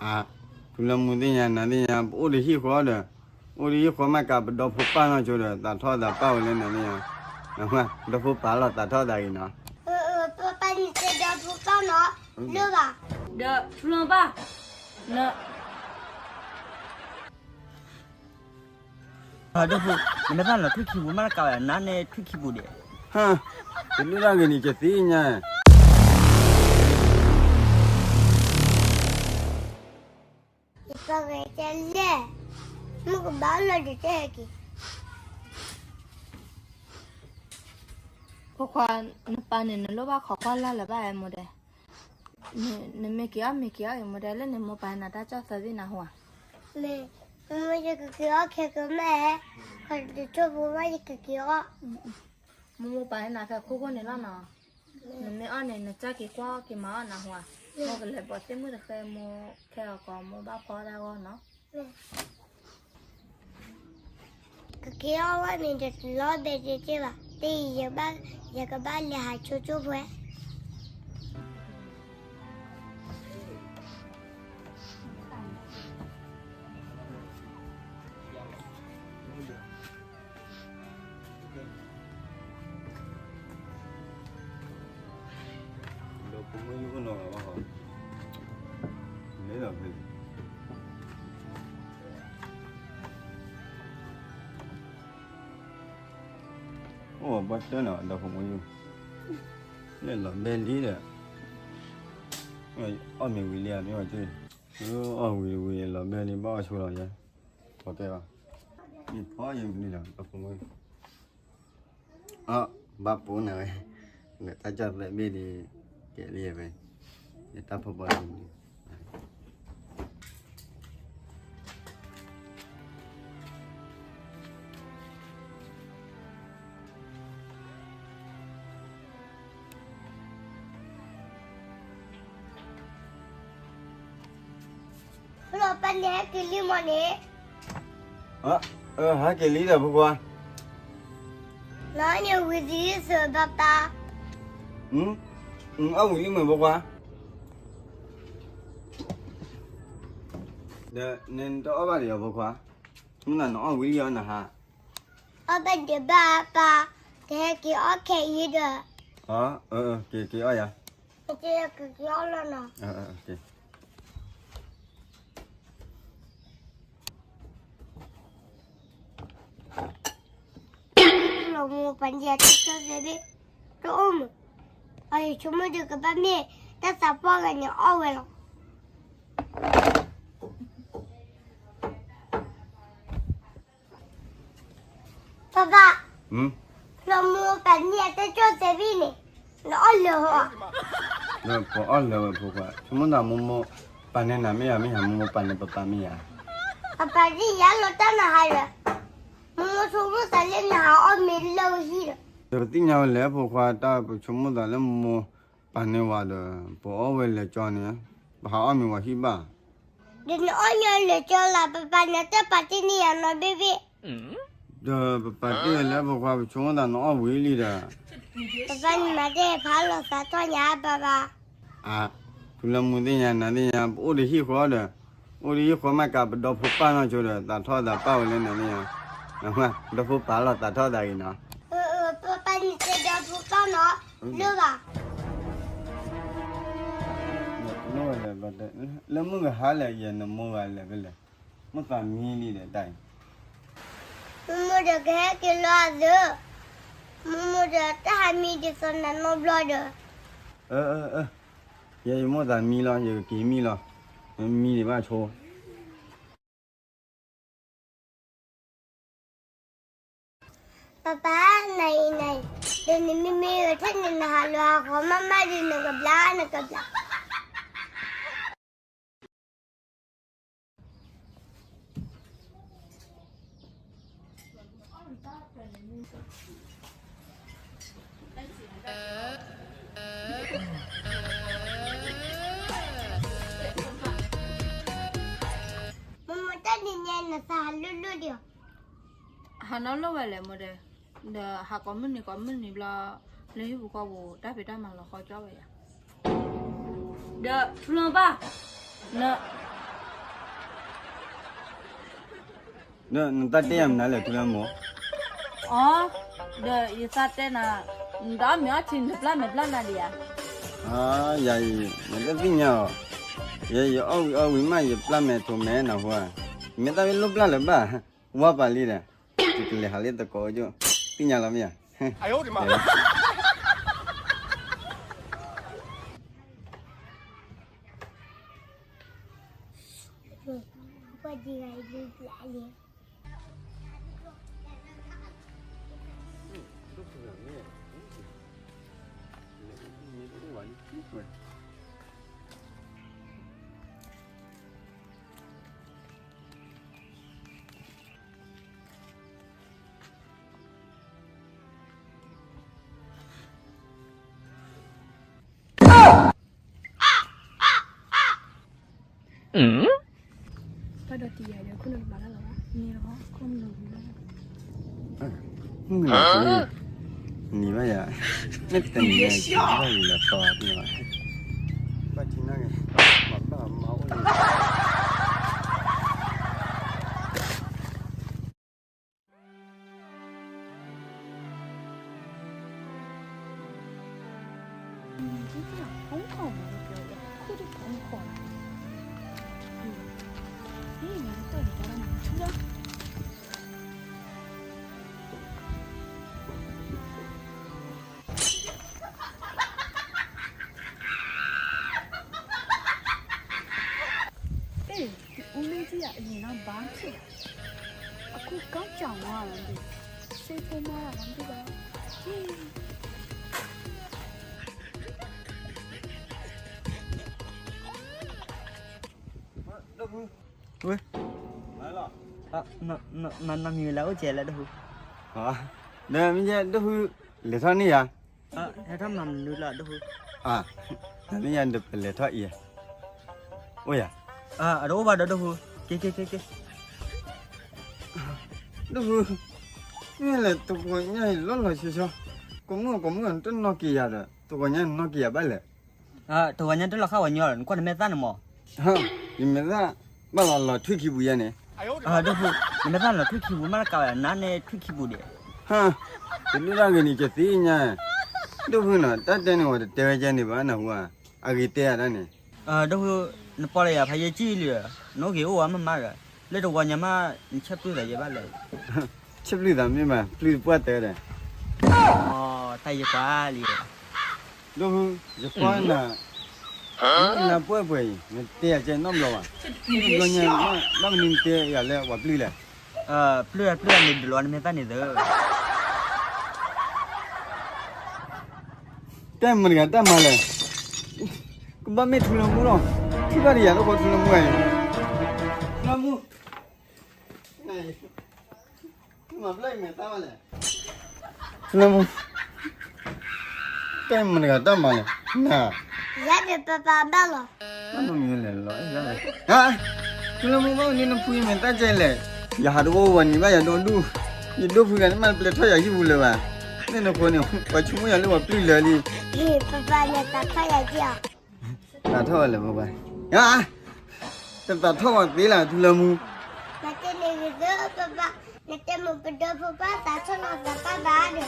အါ, ဖုလၢမူသ့ၣ်ညါ နၤသ့ၣ်ညါ ပအိၣ်ဒီးဟံၣ်ဃီဒီး, အိၣ်ဒီးဟံၣ်ဃီမးကး ပဒီဖိပၢ်နီၢ်ဆိဒီး သးထီၣ်သးပၢ်ဝဲလၢနၤသ့ၣ်ညါ, ဒီဖိပၢ်လီၤသးထီၣ်သးဂ့ၤနီၤ. ပၢ်ပၢ်န့ၣ်တဲဒီဖိပၢ်နီၤ, လၢဘၣ်, ဒီးဖုလၢပၢ်, န ဒီဖိ, နမ့ၢ်တၢ်လီၤထွံၣ်ခံပူၤမးလၢကးဝဲ နၤန့ၣ်ထွံၣ်ခံပူၤဒံး, ဟါ, တဒုၣ်တၢ်ဂ့ၤန့ၣ် ကသ့ၣ်ညါ ယပၢ်ဂ့ၤတဲလဲၣ်, မုၢ်ကဘၣ်လီၤဒုးတဲက့ၤ, ဖိခွါ, နပၢ်န့ၣ် နလိၣ်ဘၣ်ခိးကွၢ်လၢ်လၢၤဘၣ်ဝဲမိၢ်ဒဲး, နမ့ၢ်က့ၤအီၣ်မ့ၤက့ၤအီၣ်အံၤ မိၢ်ဒဲးလၢန့ၣ် မိၢ်ပၢ်နၤတၢ်ကၠီၣ်သၢဘ့ၣ်နၤဟူဧါ. မ့ၢ်, မိၢ်ယကက့ၤအီၣ်ခဲကမၣ်, ခီတဆိၣ်ဖိမးယကက့ၤအီၣ်. မိၢ်မိၢ်ပၢ်နၤဖဲခိၣ်ခိၣ်န့ၣ်လီၤနီၤ, နမ့ၢ်အီၣ်န့ၣ် နကၢ်က့ၤကွၢ်က့ၤမၤအီၣ်နၤဟူဧါ, မိၢ်ကလဲၤပိာ်သ့ၣ်မုၣ်တဃဲ မိၢ်ခဲအီၤကီး မိၢ်ဘၣ်ဖီတၢ်ဂီၢ်နီၤ. ကက့ၤအီၣ်ဝဲန့ၣ် တလီၤဘဲတ့ၢ်ဘၣ်, တယံာ်ယဘၣ်, ယကဘၣ်လဲၤဟးဆိကၠိဖိ အိၣ်ဘၣ်တၢ်နီၤ ဒီဖိမုၣ်ယုၢ်, လၢလီၤဘဲလံဒီး, အီၣ်မ့ၤဝံၤလံဧါ မ့ၢ်ဝဲက့ၢ်, အီၣ်ဝံၤဝံၤလီၤဘဲလံ ဘၣ်အီၣ်ဆိလီၤယဲ, ဖီတဲဘၣ်, မ့ၢ်ဖီယံၤလံဒီး ဒီဖိမုၣ်ယုၢ် အ ဘၣ်ပိာ်နၤဝဲ, လၢတၢ်ကၢ်သၢဘ့ၣ်ဒံး, ကဲလံဝဲ, ယတၢ်ဖီဘီဒံး, လီၤပၢ်န့ၣ်ဟဲက့ၤလံမ့ၢ်န့ၣ်, ဟဲက့ၤလံဒီးဖိခွါ, လီၤန့ၣ်ဝံၤသံသၢဘၣ်ပၢ်, အီၣ်ဝံၤလံမ့ၢ်ဖိခွါ, ဒီးနတအီၣ်ဘၣ်ဒံးဧါဖိခွါ, မုၢ်နၤနအီၣ်ဝံၤလံအီၤနဟါ, အီၣ်ဘၣ်ဒံးဘၣ်ပၢ်, ကဟဲက့ၤအီၣ်ခဲအံၤဒီး, က့ၤက့ၤအီၣ်ယၤ, က့ၤက့ၤအီၣ်လီၤနီၤ. လီၤမိၢ်ပၢ်န့ၣ်တၢ်ကၠီၣ်သၢဘ့ၣ်, တအိၣ်မုာ်, အဆိကမိၣ်ဒီးကဘၣ်မ့ၢ်တၢ်သးပှၢ်ဂၤန့ၣ်အီၣ်ဝဲလီၤ. ပၢ်ပၢ်, လီၤမိၢ်ပၢ်န့ၣ်အတၢ်ကၠီၣ်သဲဘ့ၣ်န့ၣ်, နအီၣ်လၢာ်ဧါ. ပအီၣ်လၢာ်ဝဲဖိခွါ, ဆိကမိၣ်သးမိၢ်မိၢ်ပၢ်န့ၢ်နၤမ့ၢ်ယၤ မ့ၢ်ယၤမိၢ်မိၢ်ပၢ်န့ၢ်ပၢ်ပၢ်မ့ၢ်ယၤ, ပၢ်ပၢ်န့ၢ်ယၤလီၤတၢ်နဟါဒီး, မိၢ်မိၢ်ဆိကမိၣ်သးလၢနဟးအီၣ်မ့ၤလၢဟံၣ်ဒီး, ပသ့ၣ်ညါဝဲလဲၣ်ဖိခွါ တၢ်ပဆိကမိၣ်သးလၢမိၢ်မိၢ်ပၢ်န့ၢ်ဝဲဒီး, ပအီၣ်ဝဲလဲၤကၠီန့ၣ်, ပဟးအီၣ်မ့ၤဝဲဟံၣ်ဘၣ် ဒီးနအီၣ်ညီလၢာ်ကၠီလၢ် ပပၢ်န့ၣ်တၢ်ပာ်တ့ၢ်န့ၢ်ယၤနီတဘ့ၣ်ဘ့ၣ်, ဒီးပပာ်တ့ၢ်ဝဲလၢဖိခွါ ပဆိကမိၣ်သးနအီၣ်ဝံၤလံဒီး, ပပၢ်န့ၣ်မၤတၢ်ဖးလီၤသးထီၣ်ညါဘၣ်ဘၣ်, အါ, ဖုလၢမူသ့ၣ်ညါ နၤသ့ၣ်ညါ ပအိၣ်ဒီးဟံၣ်ဃီဒီး, အိၣ်ဒီးဟံၣ်ဃီမးကး ပဒီဖိပၢ်နီၢ်ဆိဒီး သးထီၣ်သးပၢ်ဝဲလၢနၤသ့ၣ်ညါ, ဒီဖိပၢ်လီၤသးထီၣ်သးဂ့ၤနီၤ, ပပၢ်န့ၣ်တဲဒီဖိပၢ်နီၤ, လၢဘၣ် လၢမုၢ်ကဟါလဲၣ် ယဲနမိၢ်ဂၤလဲၣ်ဖဲလဲၣ်, မိၢ်သးမံလံဒီးတၢ်အံၤ, မိၢ်မိၢ်ဒီးကဟဲက့ၤလီၤအသး, မိၢ်မိၢ်ဒီးတၢ်ဟးမံဒ်သိးနၤနီတဘျီဒီး, ယဲယမိၢ်သးမံလီၤ ယကက့ၤမံလီၤ, မံဒံးဘၣ်ဆိ ပပၢ်, နအံၤနအံၤ, ဒီးနမ့မ့ၢ်ဂဲၤထၢၣ်န့ၣ် နဟးလီၤဟးဃီမးမးဒီး နကဘျါနကဘျါ မိၢ်မိၢ်တၢ်ဒ်န့ၣ် နသးဟးလိၣ်လိၣ်ဒံးဧါ, ဟးနီၣ်လိၣ်ဝဲလဲၣ်မိၢ်ဒီး, ဒီးဟးကိးမုၢ်နံၤကိးမုၢ်နံၤဘျီ, လၢဟံၣ်ပူၤဃီပူၤ တၢ်ဖံးတၢ်မၤလီၤဃီကၠီဝဲယၤ, ဒီးထူလီၤဘၣ်, န ဒီးနတၢ်တဲယၤမနုၤလဲၣ် ထူလၢမိၢ်. အီ, ဒီးယသးတဲနၤ, နတအီၣ်မ့ၤအီထံ နပျၢ်မဲာ်ပျၢ်နါဒံးဧါ. ယၤအံၤ နတသ့ၣ်ညါအီၤ, ယဲယအီၣ်ဝံၤအီဝံၤမး ယပျၢ်မဲာ်ထိးမဲာ်နၢ်ဟူဧါ, မ့ၢ်တၢ်ဝဲလိၣ်ပျၢ်လၢၤဘၣ်, ဝါပာ်လံဒီး, ယကလဲၤဟးလၢတကိးကၠိ, သ့ၣ်ညါလီၤမ့ၢ်ဧါ. နံၤဘၣ်ယၤ, မ့ၢ်တနံၤဘၣ်ယၤ ဘၣ်ယၤလီၤသီ, ဘၣ်ထံနၢ်က့ၤ, မၤဘၣ်မၤအိၣ်လံ. အ့ၣ်, အူမ့ၢ်ထံၣ်ယၤအံၤနီၤ ဘါထံၣ်, အခိၣ်ကီၢ်ကၠီမါလီၤဒုး, စ့ဖိမါလီၤဒုးဘၣ်. ဝဲ, နီၢ်မံၤဝဲလၢအိၣ်ကဲလၢဒိၣ်ဟူ, ဒီးမ့ၢ်ယဲဒိၣ်ဟူ, လဲၤထီၣ်န့ၢ်ယၤ ဟဲထီၣ်မၤမနုၤလၢဒိၣ်ဟူ, မ့ၢ်ယၤဒိးပလဲၤထီၣ်အံၤ, အိၣ်ယၤ, အတအိၣ်ဘၣ်ဒီးဒိၣ်ဟူ, က့ၤက့ၤက့ၤက့ၤ, ဒိၣ်ဟူ, မ့ၢ်လဲၤတဂီၤညါအံၤလီၤလီၤဆီဆီ, ကိးမုၢ်ကိးမုၢ်နတနီၢ်က့ၤယၤဒီး တဂီၤညါနနီၢ်က့ၤယၤဘၣ်လဲၣ်. တဂီၤညါတလီၤဃာ်ဝဲညီလီၤ နကွၢ်နမဲာ်သၣ်န့ၣ်မး, ယမဲာ်သၣ်, ဘၣ်လီၤလီၤထွံၣ်ခံပူၤယဲန့ၣ်, ဒိၣ်ဟူ, နမဲာ်သၣ်လီၤထွံၣ်ခံပူၤမးလၢကးဝဲ နါန့ၣ်ထွံၣ်ခံပူၤဒံး, ယဒိၣ်တၢ်ဂ့ၤန့ၣ် ကသ့ၣ်ညါ, ဒိၣ်ဟူနီၤ တၢ်တဲန့ၣ် ဝဲတတဲဝဲကဲန့ၣ်ဘၣ်နၢ်ဟူဧါ, အဂ့ၤတဲယၤတၢ်န့ၣ်, ဒိၣ်ဟူ, နပီၢ်လၢယၤဖးယဲကံၣ်လံ, နအိၣ်ဂ့ၤအိၣ်ဝါမးမးဒီး, လၢတဂီၤညါမး, နဆဲးပျုၢ်သးယဲဘၣ်လဲၣ်, ဆဲးပျုၢ်သးမ့ၢ်မး ပျုၢ်ပှၢ်တဲဒီး, တၢ်ယကွၢ်လံ, ဒိၣ်ဟူ, ယကွၢ်နၤ, နပှဲၤပှဲၤအံၤ နတဲယၤကဲနီတဘျီဘၣ်, တဘျီညါ, ဘၣ်မနုၤနတဲယၤလၢပှၤပျုၢ်လဲၣ်, ပျုၢ်ပျုၢ်န့ၣ်ဒုးလီၤနမဲာ်သၣ်န့ၣ်သၢ တၢ်မတၤတဂၤတၢ်မၤလဲၣ်, ကဘၣ်မ့ၢ်ထူလၢမူလီၤ, ထံၣ်ဘၣ်တယၤလၢဃီထူလၢမူဧါ, ထူလၢမူ, ထူလၢမူ, တၢ်မတၤတဂၤတၢ်မၤလဲၣ်, နၤ, ယၤဒီးပပၢ်ဘၣ်လီၤ, ဘၣ်မနုၤလဲၣ်လီၤ, ထူလၢမူဘၣ်မနုၤနဖုယမဲာ်သၣ်ကဲလဲၣ်, ယဟးတအိၣ်ဝဲနံၤဘၣ်ယၤဒီဒူၣ်, ယဒိၣ်ဖုဂၤန့ၣ်မးတပျဲထီၣ်ယၤဟံၣ်ပူၤလၢၤဘၣ်, မ့ၢ်နဃိန့ၣ် ပှၤဆိကမိၣ်ယၤလၢပှၤပျုၢ်လၢာ်လံ, ပပၢ်န့ၣ်သးထီၣ်ယၤက့ၤအီၤ သးထီၣ်ဝဲလၢပပၢ်, တသးထီၣ်ဝဲသ့လၢထူလၢမူ, နတဲန့ၣ်ဂ့ၤသၢပပၢ်, နတဲမိၢ်ပဒီဖိပၢ်သးထီၣ်လီၤသးပၢ်ဘၣ်ဒီး,